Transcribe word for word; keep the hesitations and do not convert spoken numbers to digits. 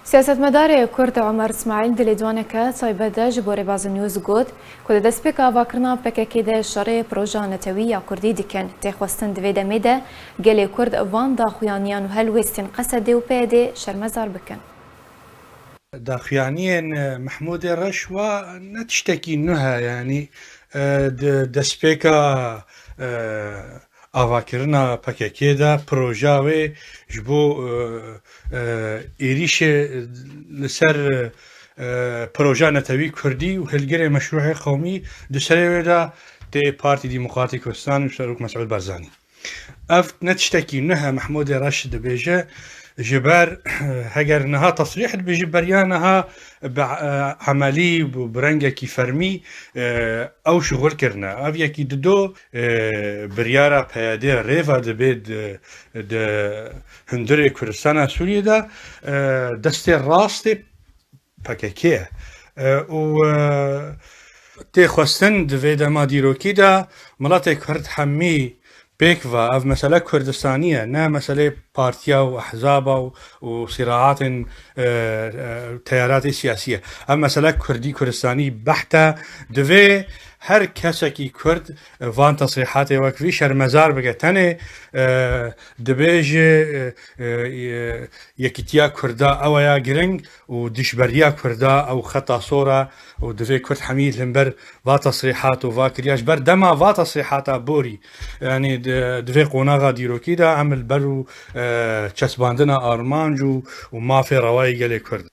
Siyasetmedarê Kurd Omer Îsmaîl di lêdwaneke taybet de ji bo Rêbazî News got ku di destpêka avakirina P K K de şerê proja netewî ya Kurdî dikin. Tê xwestin di vê demê de gelê Kurd van daxuyaniyan û helwêstên Qesedê û P Y D'ê şermezar bikin. Daxuyaniyên, e, Mehmûdê Reş wa ne tiştekî nû ye, yanî, e, di destpêka, e, avakirina P K K de proja wê ji bo, e, e, êrîşê li ser, e, proja netewî Kurdî û hilgirê meşrûhê qewmî di serê wê de tê Partî Demokratî Kurdistan û Serok Mesûd Barzanî. Ev ne tiştekî nû ye, Mehmûdê Reş dibêje, ji ber, heger niha tesrîh dibêje, beriya niha bi, e, emelî û bi rengekî fermî, e, ew şixul kirine. Ev yekî dido, e, biryara P Y D rêva dibe di, di hundirê Kurdistana Sûriyê de, e, destê rastê P K K ye. E, û, e, tê xwestin di vê dema dîrokî de miletê Kurd hemî pêk ve ev mesele Kurdistanî ye, ne meselê partiya û ehzaba û, û sîraatên, e, e, teyaratê siyasî ye. Ev mesele Kurdî, Kurdistanî behte. Divê her kesekî Kurd, e, van tesrîhatê wek vî şermezar bike. Tenê, e, dibêje, e, e, e, yekîtiya Kurda ew ya giring û dijberiya Kurda ew xeta sor e û divê Kurd hemî li hember va tesrîhat û va kiriya. Ji ber dema va tesrîhata borî, yanî di, di vê qonaxa dîrokî de em li ber û, e, çesbandina armanc û, û mafê rewayê gelê Kurd.